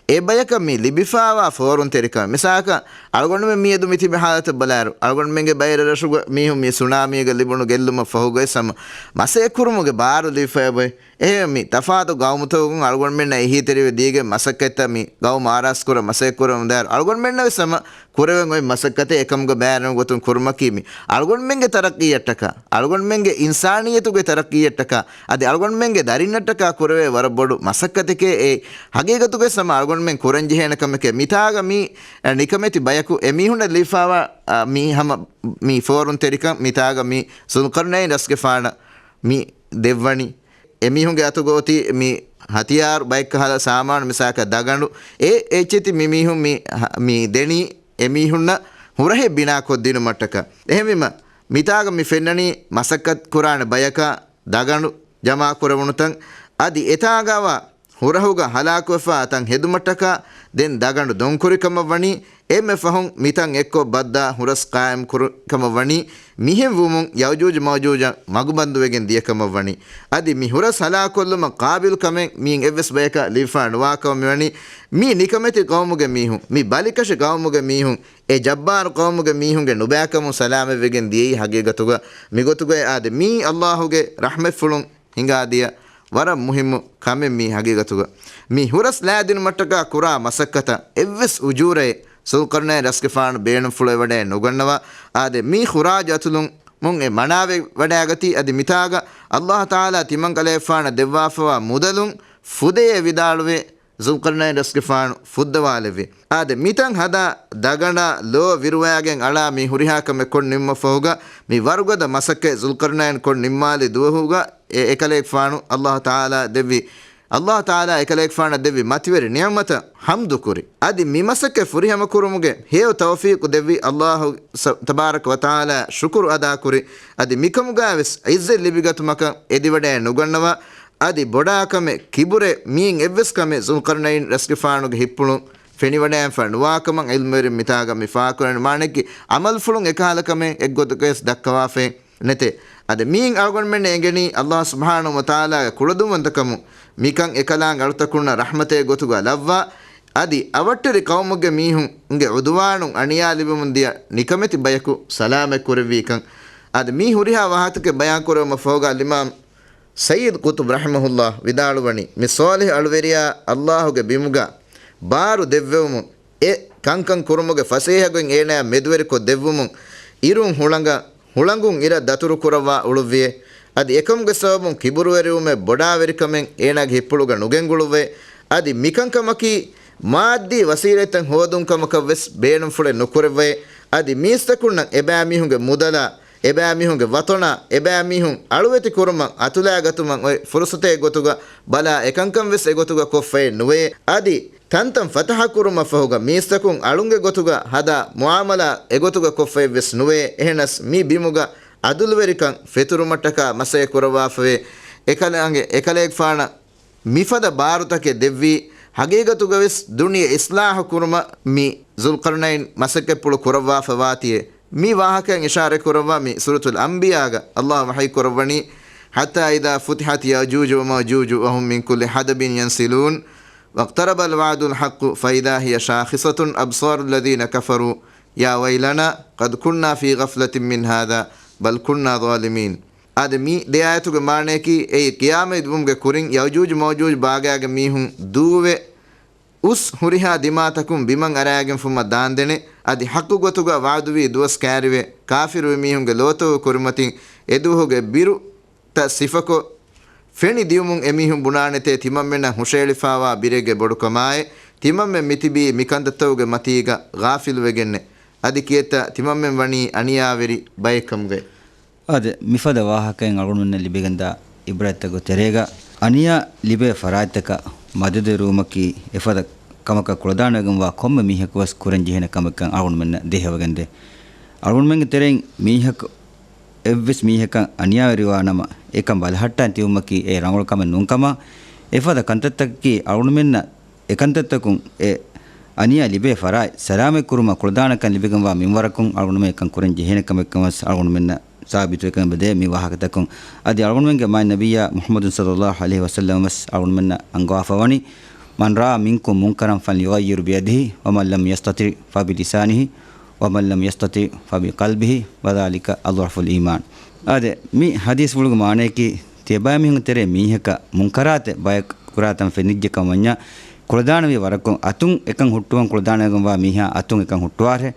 އެ ބަޔަކަށް މި ލިބިފާވާ ފޯރުންތެރިކަމެއް. މިސާލަކަށް، އަޅުގަނޑުމެން މިއަދު މި ތިބި ހާލަތަށް ބަލާއިރު، އަޅުގަނޑުމެންގެ ބައެއް ރަށްރަށުގަ މީހުން މި ސުނާމީގަ ލިބުނު ގެއްލުމަށް ފަހުގައި ހަމަ މަސައްކަތް ކުރުމުގެ ބާރު ލިބިފައި އޮތް. އެހެން މި ތަފާތު ގައުމުތަކުން އަޅުގަނޑުމެންނަށް އެހީތެރިވެ ދީގެން މަސައްކަތްތައް މި ގައުމު އާރާސްތުކުރަން މަސައްކަތް ކުރަމުންދާއިރު، އަޅުގަނޑުމެންނަށް ވެސް ހަމަ ކުރެވެން އޮތް މަސައްކަތެއް އެކަމުގަ ބައިވެރިވުން ގޮތުން ކުރުމަކީ މި އަޅުގަނޑުމެންގެ ތަރައްޤީއަށްޓަކާ، އަޅުގަނޑުމެންގެ އިންސާނިއްޔަތުގެ ތަރައްޤީއަށްޓަކާ، އަދި އަޅުގަނޑުމެންގެ ދަރިންނަށްޓަކާ ކުރެވޭ ވަރަށް ބޮޑު މަސައްކަތެކޭ އެ. ހަގީގަތުގައި ހަމަ އަޅުގަނޑުމެން ކުރަންޖެހޭނެ ކަމެކޭ. މިތާގަ މި، އަ، ނިކަމެތި ބަޔަކު އެމީހުންނަށް ލިބިފާވާ، އަ، މި ހަމަ މި ފޯރުންތެރިކަން މިތާގަ މި ޒުލްޤަރްނައިން ރަސްގެފާނަށް މި ދެއްވަނީ. އެމީހުންގެ އަތުގަ އޮތީ މި ހަތިޔާރު ބައެއްކަހަލަ ސާމާނު މިސާލަކަށް ދަގަނޑު. އެ އެއްޗެތި މި މީހުން މި ހަ-، މި ދެނީ އެމީހުންނަށް ހުރަހެއް ބިނާކޮށްދިނުމަށްޓަކާ. އެހެންވީމަ، މިތާގަ މި ފެންނަނީ މަސައްކަތް ކުރާނެ ބަޔަކާ ދަގަނޑު ޖަމާކުރެވުނުތަން. އަދި އެތާގަވާ ހުރަހުގަ ހަލާކުވެފާ ތަން ހެދުމަށްޓަކާ ދެން ދަގަނޑު ދޮންކުރިކަމަށްވަނީ. އެންމެ ފަހުން މިތަން އެއްކޮށް ބައްދާ ހުރަސް ޤާއިމް ކުރިކަމަށްވަނީ. މިހެން ވުމުން ޔައުޖޫޖު މައުޖޫޖަށް މަގުބަންދުވެގެން ދިޔަކަމަށްވަނީ. އަދި މި ހުރަސް ހަލާކުކޮށްލުމަށް ޤާބިލުކަމެއް މިއިން އެއްވެސް ބަޔަކަށް ލިބިފާ ނުވާކަމަށް މިވަނީ. މި ނިކަމެތި ޤައުމުގެ މީހުން، މި ބަލިކަށި ޤައުމުގެ މީހުން، އެ ޖައްބާރު ޤައުމުގެ މީހުންގެ ނުބައިކަމުން ސަލާމަތްވެގެން ދިޔައީ ހަގީގަތުގަ. މިގޮތުގައި އާދެ، މީ ﷲ ގެ ރަޙްމަތްފުޅުން ހިނގާދިޔަ ވަރަށް މުހިއްމު ކަމެއް މީ ހަގީގަތުގަ. މި ހުރަސް ލައިދިނުމަށްޓަކާ ކުރާ މަސައްކަތަށް އެއްވެސް އުޖޫރައެއް ޒުލްޤަރްނައިން ރަސްގެފާނު ބޭނުންފުޅުވެވަޑައެއް ނުގަންނަވާ. އާދެ، މި ޚުރާޖު އަތުލުމުން އެ މަނާވެ ވަޑައިގަތީ. އަދި މިތާގަ ﷲ ތަޢާލާ ތިމަންކަލޭގެފާނަށް ދެއްވާފަވާ މުދަލުން ފުދޭ ވިދާޅުވޭ. ޒުލްޤަރްނައިން ރަސްގެފާނު ފުއްދަވާލެއްވި. އާދެ، މިތަން ހަދާ ދަގަނޑާ ލޯ ވިރުވައިގެން އަޅާ މި ހުރިހާ ކަމެއް ކޮށް ނިންމުމަށްފަހުގަ، މި ވަރުގަދަ މަސައްކަތް ޒުލްޤަރްނައިން ކޮށް ނިންމާލި ދުވަހުގަ، އެ އެކަލޭގެފާނު ﷲ ތަޢާލާ ދެއްވި ﷲ ތަޢާލާ އެކަލޭގެފާނަށް ދެއްވި މަތިވެރި ނިޢުމަތަށް ޙަމްދުކުރި. އަދި މި މަސައްކަތް ފުރިހަމަކުރުމުގެ ހެޔޮ ތައުފީޤު ދެއްވި ﷲ ސަ-، ތަބާރަކަ ވަތަޢާލާ ޝުކުރު އަދާކުރި. އަދި މިކަމުގައިވެސް ޢިއްޒަތް ލިބިގަތުމަކަށް އެދިވަޑައެއް ނުގަންނަވާ. އަދި ބޮޑާކަމެއް، ކިބުރެއް، މިއިން އެއްވެސް ކަމެއް ޒުލްޤަރްނައިން ރަސްގެފާނުގެ ހިތްޕުޅުން ފެނިވަޑައިގެންފަ ނުވާކަމަށް ޢިލްމުވެރިން މިތާގަ މި ފާހަގަކުރަނީ. މާނައަކީ ޢަމަލުފުޅުން އެކަހަލަ ކަމެއް އެއްގޮތަކަށްވެސް ދައްކަވާފައެއް ނެތޭ. އަދި މިއިން އަޅުގަނޑުމެންނަށް އެނގެނީ ﷲ ސުބްޙާނަހޫ ވަތަޢާލާގެ ކުޅަދުންވަންތަކަމުން މިކަން އެކަލާނގެ އަޅުތަކުންނަށް ރަޙްމަތެއް ގޮތުގަ ލައްވާ، އަދި އަވަށްޓެރި ޤައުމުގެ މީހުންގެ ޢުދުވާނުން އަނިޔާ ލިބެމުން ދިޔަ ނިކަމެތި ބަޔަކު ސަލާމަތް ކުރެއްވީކަން. އަދި މީ ހުރިހާ ވާހަކަތަކެއް ބަޔާން ކުރެވުމަށް ފަހުގަ އަލްއިމާމް ސައްޔިދު ޤުޠުބް ރަޙިމަހުﷲ ވިދާޅުވަނީ، މި ޞާލިޙު އަޅުވެރިޔާ ﷲ ގެ ބިމުގަ ބާރު ދެއްވެވުމުން، އެ ކަންކަން ކުރުމުގެ ފަސޭހަ ގޮތް އޭނާއަށް މެދުވެރިކޮށް ދެއްވުމުން، އިރުން ހުޅަނގަށް، ހުޅަނގުން އިރަށް ދަތުރު ކުރައްވާ އުޅުއްވިއޭ. އަދި އެކަމުގެ ސަބަބުން ކިބުރުވެރިވުމެއް، ބޮޑާވެރިކަމެއް އޭނާގެ ހިތްޕުޅުގަ ނުގެންގުޅުއްވައޭ. އަދި މިކަންކަމަކީ މާއްދީ ވަސީލަތްތައް ހޯދުން ކަމަކަށް ވެސް ބޭނުންފުޅެއް ނުކުރެއްވައޭ. އަދި މީސްތަކުންނަށް އެބައިމީހުންގެ މުދަލާ، އެބައިމީހުންގެ ވަޠަނާ، އެބައިމީހުން އަޅުވެތި ކުރުމަށް އަތުލައިގަތުމަށް އޮތް ފުރުޞަތެއް ގޮތުގަ ބަލާ އެކަންކަން ވެސް އެގޮތުގަ ކޮށްފައެއް ނުވޭ. އަދި ތަންތަން ފަތަޙަ ކުރުމަށް ފަހުގަ މީސްތަކުން އަޅުންގެ ގޮތުގަ ހަދާ މުޢާމަލާ އެގޮތުގަ ކޮށްފައެއް ވެސް ނުވޭ. އެހެނަސް މި ބިމުގަ ޢަދުލުވެރިކަން ފެތުރުމަށްޓަކާ މަސައްކަތް ކުރައްވާފަވޭ. އެކަލާނގެ އެކަލޭގެފާނަށް މިފަދަ ބާރުތަކެއް ދެއްވީ، ޙަޤީޤަތުގަވެސް ދުނިޔެ އިޞްލާޙު ކުރުމަށް މި ޛުލްޤަރްނައިން މަސައްކަތްޕުޅު ކުރައްވާފަ ވާތީއޭ. މި ވާހަކައިން އިޝާރަތް ކުރައްވާ މި ސޫރަތުލް އަންބިޔާގަ ﷲ ވަޙީ ކުރައްވަނީ، حتى إذا فتحت يأجوج ومأجوج وهم من كل حدب ينسلون واقترب الوعد الحق فإذا هي شاخصة أبصار الذين كفروا يا ويلنا قد كنا في غفلة من هذا بل كنا ظالمين. އާދެ، މި ދެ އާޔަތުގެ މާނަޔަކީ، އެއީ ޤިޔާމަތް ވުމުގެ ކުރިން ޔައުޖޫޖު މައުޖޫޖު ބާގާގެ މީހުން ދޫވެ، އުސް ހުރިހާ ދިމާތަކުން ބިމަށް އަރައިގެންފުމަށް ދާންދެނެ، އަދި ޙައްޤު ގޮތުގަ ވަޢުދުވީ ދުވަސް ކައިރިވެ، ކާފިރުވި މީހުންގެ ލޯތަކުގެ ކުރިމަތިން އެދުވަހުގެ ބިރު ތައް ސިފަކޮށް ފެނި ދިޔުމުން އެމީހުން ބުނާނެތޭ ތިމަންމެންނަށް ހުށައެޅިފާވާ ބިރެއްގެ ބޮޑުކަމާއި، ތިމަންމެން މިތިބީ މިކަންތައްތަކުގެ މަތީގަ ޣާފިލުވެގެންނެއް. އަދި ކިއެއްތަ ތިމަންމެން ވަނީ އަނިޔާވެރި ބައެއްކަމުގައި. އާދެ، މިފަދަ ވާހަކައިން އަޅުގަނޑުމެންނަށް ލިބިގެންދާ އިބްރަތްތަކުގެ ތެރޭގަ، އަނިޔާ ލިބޭ ފަރާތްތަކަށް މަދަދު ދެރުވުމަކީ އެފަދަ ކަމަކަށް ކުޅަދާނަވެގެންވާ ކޮންމެ މީހަކުވެސް ކުރަން ޖެހޭނެ ކަމެއްކަން އަޅުގަނޑުމެންނަށް ދޭހަވެގެންދޭ. އަޅުގަނޑުމެންގެ ތެރެއިން މީހަކު އެއްވެސް މީހަކަށް އަނިޔާވެރިވާނަމަ، އެކަން ބަލަހައްޓާން ތިބުމަކީ އެ ރަނގަޅު ކަމެއް ނޫންކަމަށް، އެފަދަ ކަންތައްތަކަކީ އަޅުގަނޑުމެންނަށް އެކަންތައްތަކުން އެ އަނިޔާ ލިބޭ ފަރާތް ސަލާމަތްކުރުމަށް ކުޅަދާނަކަން ލިބިގެންވާ މިންވަރަކުން އަޅުގަނޑުމެން އެކަން ކުރަން ޖެހޭނެ ކަމެއްކަން ވެސް އަޅުގަނޑުމެންނަށް ސާބިތުވެގެން ދޭ މި ވާހަކަތަކުން. އަދި އަޅުގަނޑުމެންގެ މާތް ނަބިއްޔާ މުޙައްމަދު ޞައްލައްލާހު ޢަލައިހި ވަސައްލަމަ ވެސް އަޅުގަނޑުމެންނަށް އަންގަވާފަ ވަނީ، من رأى منكم منكرا فليغيره بيده ومن لم يستطع فبلسانه ومن لم يستطع فبقلبه وذلك أضعف الإيمان. އާދެ، މި ޙަދީޘްފުޅުގެ މާނަޔަކީ، ތިޔަބައިމީހުންގެ ތެރޭ މީހަކަށް މުންކަރާތެއް ބައެއް ކުރާތަން ފެނިއްޖެ ކަމަށް ވަންޏާ، ކުޅަދާނަވި ވަރަކުން އަތުން އެކަން ހުއްޓުވަން ކުޅަދާނަވެގެންވާ މީހާ އަތުން އެކަން ހުއްޓުވާށެ.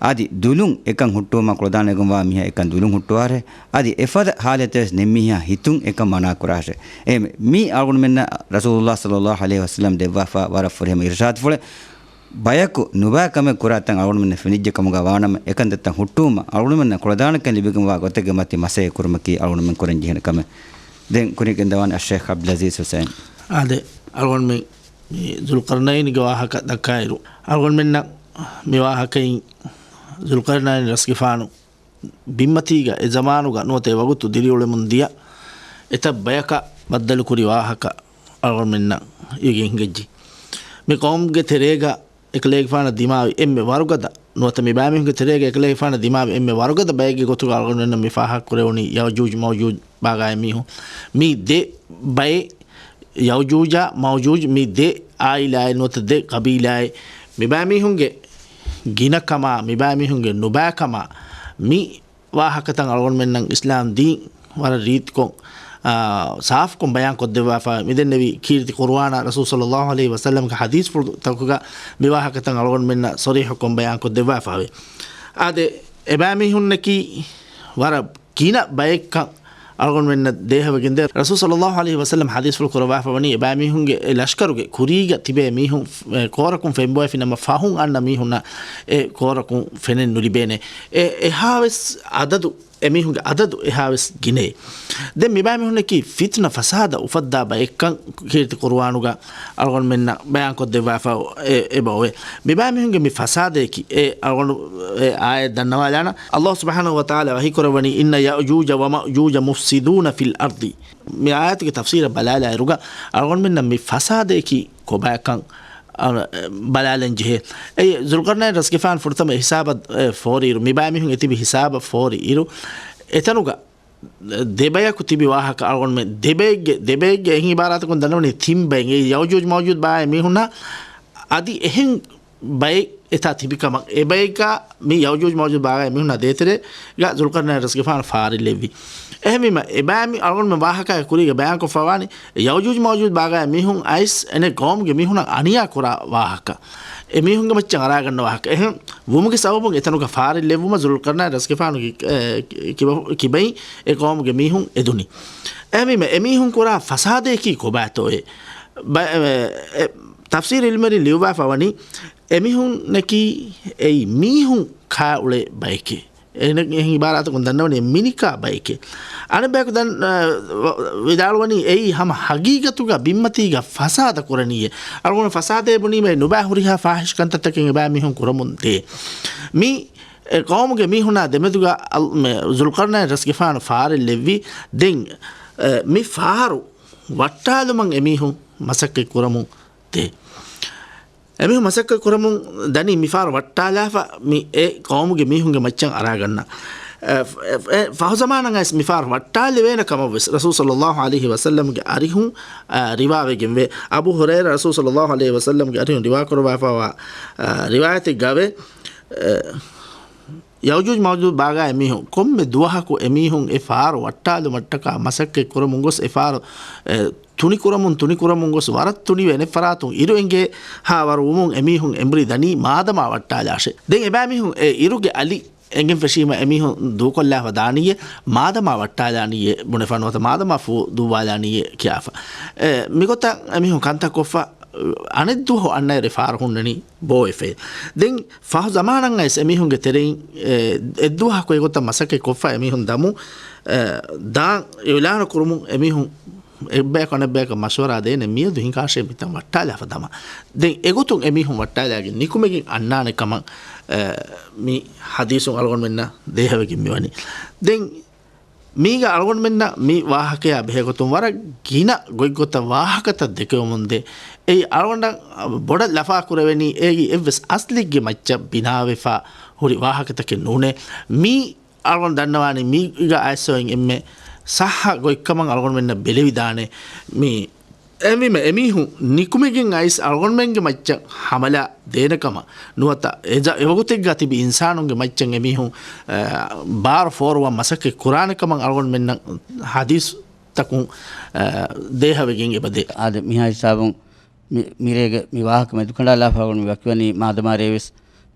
އަދި ދުލުން އެކަން ހުއްޓުވުމަށް ކުޅަދާނަވެގެންވާ މީހާ އެކަން ދުލުން ހުއްޓުވާށެ. އަދި އެފަދަ ޙާލަތެއް ވެސް ނެތް މީހާ ހިތުން އެކަން މަނާ ކުރާށެ. އެ މި އަޅުގަނޑުމެންނަށް ރަސޫލުﷲ ޞައްލައްލާހު ޢަލައިހި ވަސައްލަމަ ދެއްވާފަ ވަރަށް ފުރިހަމަ އިރުޝާދުފުޅެއް. ބަޔަކު ނުބައި ކަމެއް ކުރާތަން އަޅުގަނޑުމެންނަށް ފެނިއްޖެ ކަމުގަ ވާނަމަ، އެކަންތައްތައް ހުއްޓުވުމަށް އަޅުގަނޑުމެންނަށް ކުޅަދާނަކަން ލިބިގެންވާ ގޮތެއްގެ މަތިން މަސައްކަތް ކުރުމަކީ އަޅުގަނޑުމެން ކުރަން ޖެހޭނެ ކަމެއް. ދެން ކުރިއަށް ގެންދަވާނެ އައްޝޭޚް ޢަބްދުލް ޢަޒީޒް ޙުސައިން. އާދެ، އަޅުގަނޑުމެން މި ޛުލްޤަރްނައިންގެ ވާހަކަ ދައްކާއިރު، އަޅުގަނޑުމެންނަށް މި ވާހަކައިން ޛުލްޤަރްނައިން ރަސްގެފާނު ބިންމަތީގަ އެ ޒަމާނުގަ ނުވަތަ އެ ވަގުތު ދިރިއުޅެމުން ދިޔަ އެތައް ބަޔަކަށް ބައްދަލުކުރި ވާހަކަ އަޅުގަނޑުމެންނަށް އިވިގެން ހިނގައްޖެ. މި ޤައުމުގެ ތެރޭގަ އެކަލޭގެފާނަށް ދިމާވި އެންމެ ވަރުގަދަ، ނުވަތަ މި ބައިމީހުންގެ ތެރޭގަ އެކަލޭގެފާނަށް ދިމާވި އެންމެ ވަރުގަދަ ބައެއްގެ ގޮތުގަ އަޅުގަނޑުމެންނަށް މި ފާހަގަކުރެވުނީ ޔައުޖޫޖު މައުޖޫޖު ބާގާއި މީހުން. މި ދެ ބައެއް، ޔައުޖޫޖާ މައުޖޫޖު، މި ދެ އާއިލާއެއް ނުވަތަ ދެ ޤަބީލާއެއް މި ބައިމީހުންގެ ގިނަކަމާ، މި ބައިމީހުންގެ ނުބައިކަމާ، މި ވާހަކަތައް އަޅުގަނޑުމެންނަށް އިސްލާމް ދީން ވަރަށް ރީތިކޮށް، އާ، ސާފުކޮށް ބަޔާން ކޮށްދެއްވާފަ. މިދެންނެވި ކީރިތި ޤުރުއާނާ ރަސޫލު ޞައްލައްލާހު ޢަލައިހި ވަސައްލަމްގެ ޙަދީޘްފުޅުތަކުގަ މި ވާހަކަތައް އަޅުގަނޑުމެންނަށް ޞަރީޙުކޮށް ބަޔާން ކޮށްދެއްވާފައެވެ. އާދެ، އެބައިމީހުންނަކީ ވަރަށް ގިނަ ބައެއްކަން އަޅުގަނޑުމެންނަށް ދޭހަވެގެންދޭ. ރަސޫލު ޞައްލައްލާހު ޢަލައިހި ވަސައްލަމް ޙަދީޘްފުޅު ކުރައްވާފަ ވަނީ، އެބައިމީހުންގެ އެ ލަޝްކަރުގެ ކުރީގަ ތިބޭ މީހުން، އެ، ކޯރަކުން ފެންބޮއެފިނަމަ ފަހުން އަންނަ މީހުންނަށް އެ ކޯރަކުން ފެނެއް ނުލިބޭނެ. އެ، އެހާވެސް އަދަދު އެމީހުންގެ އަދަދު އެހާވެސް ގިނައޭ. ދެން މިބައިމީހުންނަކީ ފިތުނަ ފަސާދަ އުފައްދާ ބައެއްކަން ކީރިތި ޤުރުއާނުގަ އަޅުގަނޑުމެންނަށް ބަޔާންކޮށްދެއްވާފަ އެ-، އެބައޮވޭ. މިބައިމީހުންގެ މި ފަސާދަޔަކީ އެ އަޅުގަނޑު އެ އާޔަތް ދަންނަވާލާނަ. ﷲ ސުބްޙާނަހޫ ވަތަޢާލާ ވަޙީކުރައްވަނީ، "إن يأجوج ومأجوج مفسدون في الأرض." މި އާޔަތުގެ ތަފްސީރަށް ބަލާލާއިރުގަ އަޅުގަނޑުމެންނަށް މި ފަސާދަޔަކީ ކޮބާކަން އަ، ބަލާލަން ޖެހޭ. އެ ޒުލްޤަރްނައިން ރަސްގެފާނު ފުރަތަމަ ހިސާބަށް، އެ، ފޯރިއިރު، މިބައިމީހުން އެތިބި ހިސާބަށް ފޯރިއިރު، އެތަނުގަ ދެބަޔަކު ތިބި ވާހަކަ އަޅުގަނޑުމެން ދެބައެއްގެ، ދެބައެއްގެ އެހެން އިބާރާތަކުން ދަންނަވަނީ ތިން ބައެއް. އެ ޔައުޖޫޖް މައުޖޫޖް ބާއެއް މީހުންނާ އަދި އެހެން ބައެއް އެތާ ތިބި ކަމަށް. އެ ބައެއްގަ މި ޔައުޖޫޖް މައުޖޫޖް ބާގާ މީހުންނާ ދޭތެރޭގަ ޒުލްޤަރްނައިން ރަސްގެފާނު ފާރިލެއްވި. އެހެންވީމަ، އެބައިމީ އަޅުގަނޑުމެން ވާހަކައެއް ކުރީގަ ބަޔާންކޮށްފަވާނީ، ޔައުޖޫޖް މައުޖޫޖް ބާގާ މީހުން އައިސް އެނެ ޤައުމުގެ މީހުންނަށް އަނިޔާ ކުރާ ވާހަކަ. އެ މީހުންގެ މައްޗަށް އަރާގަންނަ ވާހަކަ. އެހެން ވުމުގެ ސަބަބުން އެތަނުގަ ފާރިލެއްވުމަށް ޒުލްޤަރްނައިން ރަސްގެފާނުގެ، އެ، ކިބަ-، ކިބައިން އެ ޤައުމުގެ މީހުން އެދުނީ. އެހެންވީމަ، އެ މީހުން ކުރާ ފަސާދަޔަކީ ކޮބާތޯއޭ؟ ބަ-، އެ، އެ، ތަފްސީރު ޢިލްމުވެރިން ލިޔުއްވާފަ ވަނީ، އެމީހުންނަކީ އެއީ މީހުން ކާ އުޅޭ ބައެކޭ. އެހެން އިބާރާތަކުން ދަންނަވަނީ މިނިކާ ބައެކޭ. އަނެއްބަޔަކު ދަން-، އަ، ވިދާޅުވަނީ އެއީ ހަމަ ހަގީގަތުގަ ބިންމަތީގަ ފަސާދަ ކުރަނީއޭ. އަޅުގަނޑު ފަސާދައޭ ބުނީމަ ނުބައި ހުރިހާ ފާޙިޝް ކަންތައްތަކެއް އެބައިމީހުން ކުރަމުން ދޭ. މި އެ ޤައުމުގެ މީހުނާ ދެމެދުގަ އަލް-، މެ-، ޒުލްޤަރްނައިން ރަސްގެފާނު ފާރެއް ލެއްވި. ދެން، އެ، މި ފާރު ވައްޓާލުމަށް އެމީހުން މަސައްކަތް ކުރަމުން ދޭ. އެމީހުން މަސައްކަތް ކުރަމުން ދަނީ މިފާރު ވައްޓާލާފަ މި އެ ޤައުމުގެ މީހުންގެ މައްޗަށް އަރާގަންނަ. އެ، އެ، އެ، ފަހު ޒަމާނަށް އައިސް މިފާރު ވައްޓާލެވޭނެ ކަމަށް ވެސް ރަސޫލު ޞައްލައްލާހު ޢަލައިހި ވަސައްލަމްގެ އަރިހުން، އަ، ރިވާވެގެންވޭ. އަބޫ ހުރައިރާ ރަސޫލު ޞައްލައްލާހު ޢަލައިހި ވަސައްލަމްގެ އަރިހުން ރިވާކުރައްވާފައިވާ، އަ، ރިވާޔަތެއްގައިވޭ، އެ، ޔައުޖޫޖް މައުޖޫޖް ބާގާ މީހުން ކޮންމެ ދުވަހަކު އެމީހުން އެ ފާރު ވައްޓާލުމަށްޓަކާ މަސައްކަތް ކުރަމުން ގޮސް އެ ފާރު، އެ، ތުނިކުރަމުން، ތުނިކުރަމުން ގޮސް ވަރަށް ތުނިވެ އަނެއް ފަރާތުން އިރު އެނގޭ ހާ ވަރު ވުމުން އެމީހުން އެނބުރި ދަނީ މާދަމާ ވައްޓާލާށޭ. ދެން އެބައިމީހުން އެ އިރުގެ އަލި އެނގެން ފެށީމަ އެމީހުން ދޫކޮށްލާފަ ދާނީއޭ މާދަމާ ވައްޓާލާނީއޭ ބުނެފަ ނުވަތަ މާދަމާ ފޫ ދުއްވާލާނީއޭ ކިޔާފަ. އެ، މިގޮތަށް އެމީހުން ކަންތައް ކޮށްފަ އަނެއްދުވަހު އަންނައިރު ފާރު ހުންނަނީ ބޯވެފައޭ. ދެން ފަހު ޒަމާނަށް އައިސް އެމީހުންގެ ތެރެއިން، އެ، އެއްދުވަހަކު އެގޮތަށް މަސައްކަތް ކޮށްފަ އެމީހުން ދަމު، އެ، ދާން އިޢުލާނު ކުރުމުން އެމީހުން އެއްބަޔަކު އަނެއްބަޔަކަށް މަޝްވަރާ ދޭނެ މިއަދު ހިނގާށޭ މިތަން ވައްޓާލާފަ ދަމާ. ދެން އެގޮތުން އެމީހުން ވައްޓާލާގެން ނިކުމެގެން އަންނާނެ ކަމަށް، އެ، މި ޙަދީޘުން އަޅުގަނޑުމެންނަށް ދޭހަވެގެން މިވަނީ. ދެން މީގަ އަޅުގަނޑުމެންނަށް މި ވާހަކަޔާ ބެހޭގޮތުން ވަރަށް ގިނަ ގޮތްގޮތަށް ވާހަކަތައް ދެކެވެމުންދޭ. އެއީ އަޅުގަނޑަށް ބޮޑަށް ލަފާކުރެވެނީ އޭގެ އެއްވެސް އަސްލެއްގެ މައްޗަށް ބިނާވެފަ ހުރި ވާހަކަތަކެއް ނޫނޭ. މީ އަޅުގަނޑު ދަންނަވާނީ މީގަ އައިސް އޮތް އެންމެ ޞައްޙަ ގޮތްކަމަށް އަޅުގަނޑުމެންނަށް ބެލެވިދާނެ. މީ އެހެންވީމަ، އެމީހުން ނިކުމެގެން އައިސް އަޅުގަނޑުމެންގެ މައްޗަށް ހަމަލާ ދޭނެ ކަމަށް ނުވަތަ އެ ޖަ-، އެވަގުތެއްގަ ތިބި އިންސާނުންގެ މައްޗަށް އެމީހުން، އަ، ބާރު ފޯރުވަން މަސައްކަތް ކުރާނެ ކަމަށް އަޅުގަނޑުމެންނަށް ޙަދީޘްތަކުން، އަ، ދޭހަވެގެން އެބަދޭ. އާދެ، މިހާ ހިސާބުން މި-، މިރޭގެ މި ވާހަކަ މެދުކަނޑާލާފައި މި ވަކިވަނީ މާދަމާ ރޭވެސް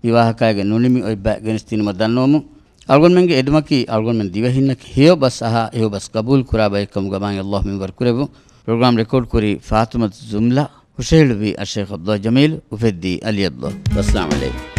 މި ވާހަކައިގެ ނުނިމި އޮތް ބައެއް ގެނެސްދިނުމަށް ދަންނަވަމުން. އަޅުގަނޑުމެންގެ އެދުމަކީ އަޅުގަނޑުމެން ދިވެހިންނަކަށް ހެޔޮ ބަސް އަހާ، ހެޔޮ ބަސް ގަބޫލު ކުރާ ބައެއްކަމުގަ މާތް ﷲ މިންވަރު ކުރެއްވުން. ޕްރޮގްރާމް ރެކޯޑް ކުރީ ފާތުމަތު ޒުމްލާ، ހުށަހެޅުއްވީ އައްޝައިޚް ޢަބްދުﷲ ޖަމީލް، އުފެއްދީ އަލީ ޢަބްދުﷲ. ވައްސަލާމް ޢަލައިކުމް.